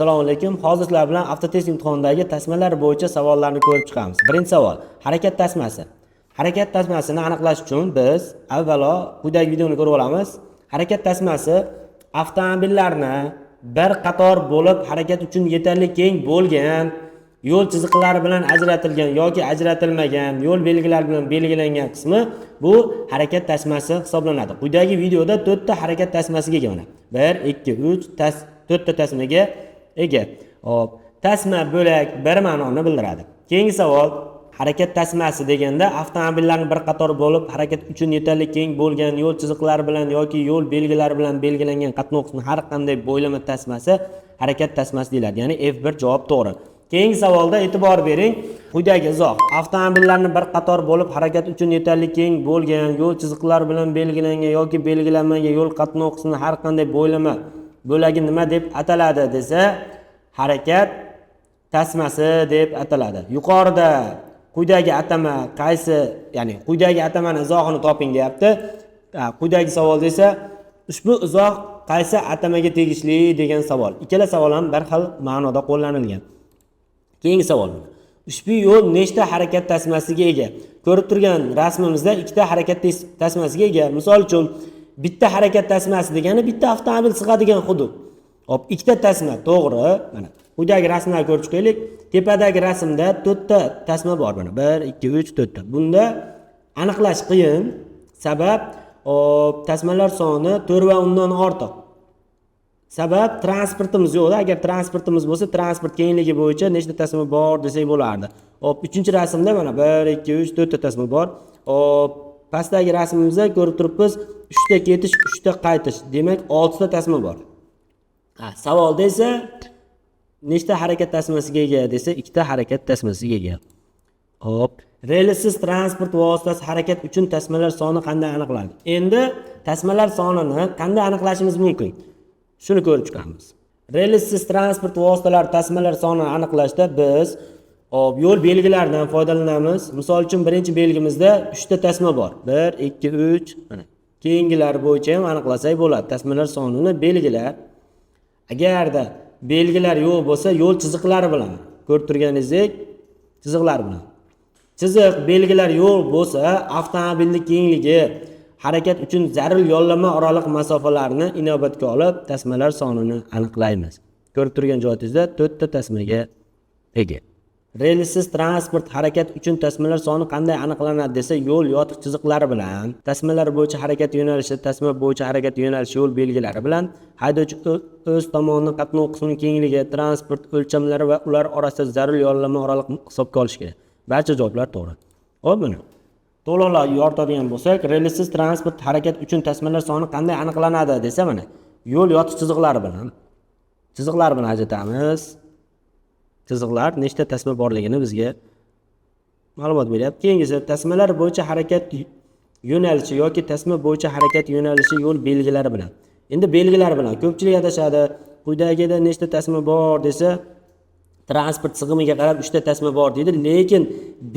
Assalomu alaykum. Hozir sizlar bilan avtotest imtihonidagi tasmalar bo'yicha savollarni ko'rib chiqamiz. Birinchi savol: harakat tasmasi. Harakat tasmasini aniqlash uchun biz avvalo quyidagi videoni ko'rib olamiz. Harakat tasmasi avtomobillarni bir qator bo'lib harakat uchun yetarli keng bo'lgan yo'l chiziqlari bilan ajratilgan yoki ajratilmagan yo'l belgilari bilan belgilangan qismi bu harakat tasmasi hisoblanadi. Quyidagi videoda to'rtta harakat tasmasiga ega mana. 1, 2, 3 to'rtta tasmaga ega. Hop, tasma bo'lak bir ma'noni bildiradi. Keyingi savol: harakat tasmasi deganda avtomobillarni bir qator bo'lib harakat uchun yetarli keng bo'lgan yo'l chiziqlari bilan yoki yo'l belgilari bilan belgilangan qatnov qismi har qanday bo'ylama tasmasi harakat tasmasi deyiladi. Ya'ni F1 javob to'g'ri. Keyingi savolda e'tibor bering. Quyidagi izoh: avtomobillarni bir qator bo'lib harakat uchun yetarli keng bo'lgan yo'l chiziqlari bilan belgilangan yoki belgilanmagan yo'l qatnov qismi har qanday bo'ylama bo'lagi nima deb ataladi desa, harakat tasmasi deb ataladi. Yuqorida quyidagi atama qaysi, ya'ni quyidagi atamani izohini toping deyapti. Quyidagi savolda esa ushbu izoh qaysi atamaga tegishli degan savol. Ikkala savol ham bir xil ma'noda qo'llanilgan. Keyingi savol. Ushbu yo'l nechta harakat tasmasiga ega? Ko'rib turgan rasmimizda ikkita harakat tasmasiga ega. Misol uchun, bitta harakat tasmasi degani bitta avtomobil sig'adigan hudud. Hop, ikkita tasma to'g'ri. Mana quyidagi rasmlarni ko'rib chiqaylik. Tepadagi rasmda to'rtta tasma bor mana. 1, 2, 3, 4 ta. Bunda aniqlash qiyin. Sabab, hop, tasmalar soni 4 va undan ortiq. Sabab transportimiz yo'qda. Agar transportimiz bo'lsa, transport kengligi bo'yicha nechta tasma bor desak bo'lardi. Hop, uchinchi rasmda mana 1, 2, 3, 4 ta tasma bor. Hop, pastdagi rasmimizda ko'rib turibmiz, 3 ta ketish, 3 ta qaytish. Demak, 6 ta tasma bor. Ha, savolda esa nechta harakat tasmasiga ega desa, ikkita harakat tasmasiga ega. Hop, relsiz transport vositasi harakat uchun tasmalar soni qanday aniqlanadi? Endi tasmalar sonini qanday aniqlashimiz mumkin? Shuni ko'rib chiqamiz. Relsiz transport vositalari tasmalar sonini aniqlashda biz, hop, yo'l belgilaridan foydalanamiz. Misol uchun, birinchi belgimizda 3 ta tasma bor. 1, 2, 3. Mana. Keyingilar bo'yicha ham aniqlasak bo'ladi. Tasmalar sonini belgilar. Agarda belgilar yo'q bo'lsa, yo'l chiziqlari bilan, ko'rib turganingizdek, chiziqlar bilan. Chiziq belgilar yo'q bo'lsa, avtomobilning kengligi, harakat uchun zarur yonlama oraliq masofalarni inobatga olib tasmalar sonini aniqlaymiz. Ko'rib turgan joyingizda 4 ta tasmaga ega. Relsiz transport harakat uchun tasmalar soni qanday aniqlanadi desa, yo'l yotiq chiziqlari bilan, tasmalar bo'yicha harakat yo'nalishi, tasma bo'yicha harakat yo'nalishi yo'l belgilari bilan, haydovchi o'z tomonidan qatnov qismining kengligi, transport o'lchamlari va ular orasida zarur yonlama oraliq hisobga olish kerak. Barcha javoblar to'g'ri. Xo'p, buni to'liqroq yoritadigan bo'lsak, relsiz transport harakat uchun tasmalar soni qanday aniqlanadi desa, mana yo'l yotiq chiziqlari bilan, chiziqlar bilan ajratamiz. Chiziqlar nechta tasma borligini bizga ma'lumot beryapti. Keyingisi tasmalar bo'yicha harakat yo'nalishi yoki tasma bo'yicha harakat yo'nalishi yo'l belgilari bilan. Endi belgilar bilan ko'pchilik adashadi. Quyidagida nechta tasma bor desa, transport sig'imiga qarab 3 ta tasma bor deydi, lekin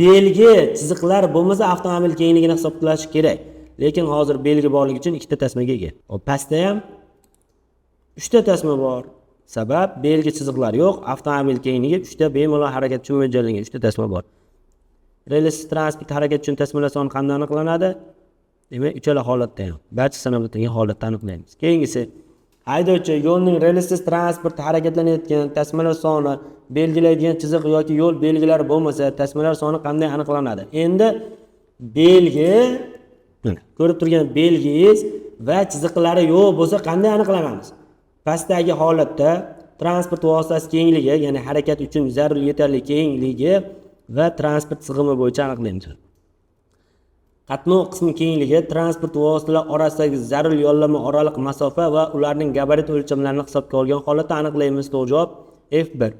belgi chiziqlar bo'lmasa avtomobil kengligini hisoblash kerak. Lekin hozir belgi borligi uchun ikkita tasmaga ega. Hop, pastda ham 3 ta tasma bor. Sabab belgi chiziqlar yo'q, avtomobil kengligi 3 ta bemalol harakat uchun mo'ljallangan 3 ta tasma bor. Relsiz transport harakat uchun tasmalar soni qanday aniqlanadi? Demak, uchala holatda ham barcha sanab o'tilgan holatda aniqlaymiz. Keyingisi haydovchi yo'lning relsiz transport harakatlanayotgan tasmalar soni belgilaydigan chiziq yoki yo'l belgilari bo'lmasa, tasmalar soni qanday aniqlanadi? Endi belgi, mana ko'rib turgan belgingiz va chiziqlari yo'q bo'lsa qanday aniqlanamiz? Pastdagi holatda transport vositasi kengligi, ya'ni harakat uchun zarur yetarli kengligi va transport sig'imi bo'yicha aniqlaymiz. Qatnov qismi kengligi, transport vositalari orasidagi zarur yonlama oraliq masofa va ularning gabarit o'lchamlarini hisobga olgan holatda aniqlaymiz. To'g'ri javob F1.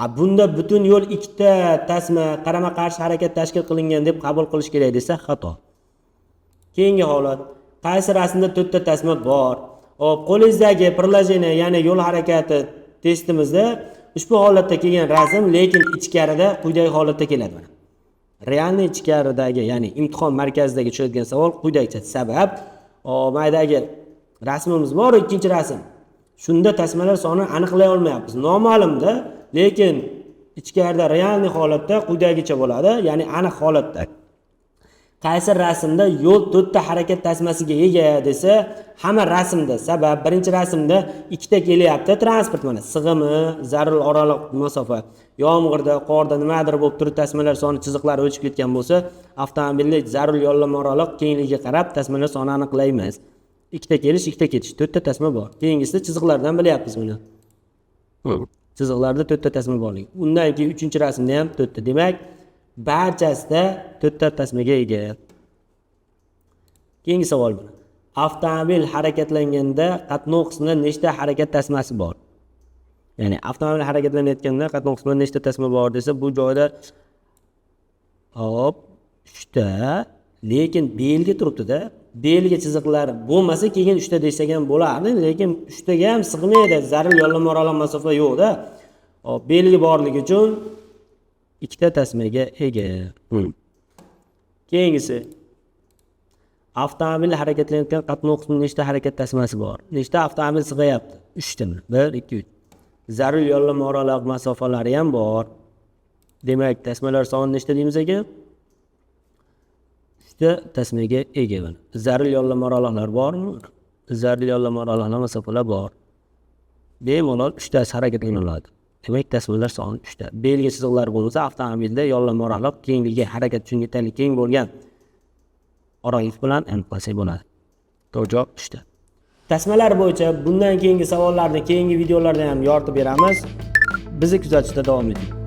A bunda butun yo'l ikkita tasma qarama-qarshi harakat tashkil qilingan deb qabul qilish kerak desa xato. Keyingi holat, qaysi rasmda to'rtta tasma bor? Hop, qo'lingizdagi приложение, ya'ni yo'l harakati testimizda ushbu holatda kelgan rasm, lekin ichkarida quyidagi holatda keladi mana. Реальный ichkaridagi, ya'ni imtihon markazidagi tushadigan savol quyidagicha. Sabab, maydagi rasmimiz bor, ikkinchi rasm. Shunda tasmalar sonini aniqlay olmayapmiz. Noma'lumda, lekin ichkarida реальный holatda quyidagicha bo'ladi, ya'ni aniq holatda. Qaysi rasmda yo'l to'rtta harakat tasmasiga ega desa, hamma rasmda, sabab birinchi rasmda ikkita kelyapti transport, mana sig'imi, zarur oraliq masofa. Yomg'irda, qorda nimadir bo'lib turib tasmalar soni chiziqlari o'chib ketgan bo'lsa, avtomobilni zarur yonlama oraliq kengligiga qarab tasmalar sonini aniqlaymiz. Ikkita kelish, ikkita ketish, to'rtta tasma bor. Keyingisida chiziqlardan bilyapmiz buni. Chiziqlarda to'rtta tasma borligi. Undan keyin uchinchi rasmda ham to'rtta. Demak, barchasida to'rtta tasmaga ega. Keyingi savol buni. Avtomobil harakatlanganda qatnov qismida nechta harakat tasmasi bor? Ya'ni avtomobil harakatlanayotganda qatnov qismida nechta tasma bor desa, bu joyda hop, 3 ta, lekin belgi turibdi-da. Belgi chiziqlar bo'lmasa keyin 3 ta desak ham bo'lardi, lekin 3 taga ham sig'maydi. Zarur yonlama oraliq masofa yo'q-da. Hop, belgi borligi uchun ikkita tasmaga ega. Keyingisi avtomobil harakatlanayotgan qatnov qismida nechta harakat tasmasi bor? Nechta avtomobil sig'ayapti? 3 ta. 1 2 3. Zarur yonlama oraliq masofalari ham bor. Demak, tasmalar soni nechta deymiz aka? 3 ta tasmaga ega. Mana. Zarur yonlama oraliqlar bormi? Zarur yonlama oraliqlar masofalar bor. Bemalol 3 tasi harakatlana oladi. Demak, tasmalar soni 3 ta. Belgi chiziqlari bo'lmasa, avtomobilda yonlama oraliq kengligi harakat uchun yetarli keng bo'lgan oraliq bilan aniqlasak bo'ladi. To'g'ri javob 3 ta. Tasmalar bo'yicha bundan keyingi savollarni keyingi videolarda ham yoritib beramiz. Bizni kuzatishda davom eting.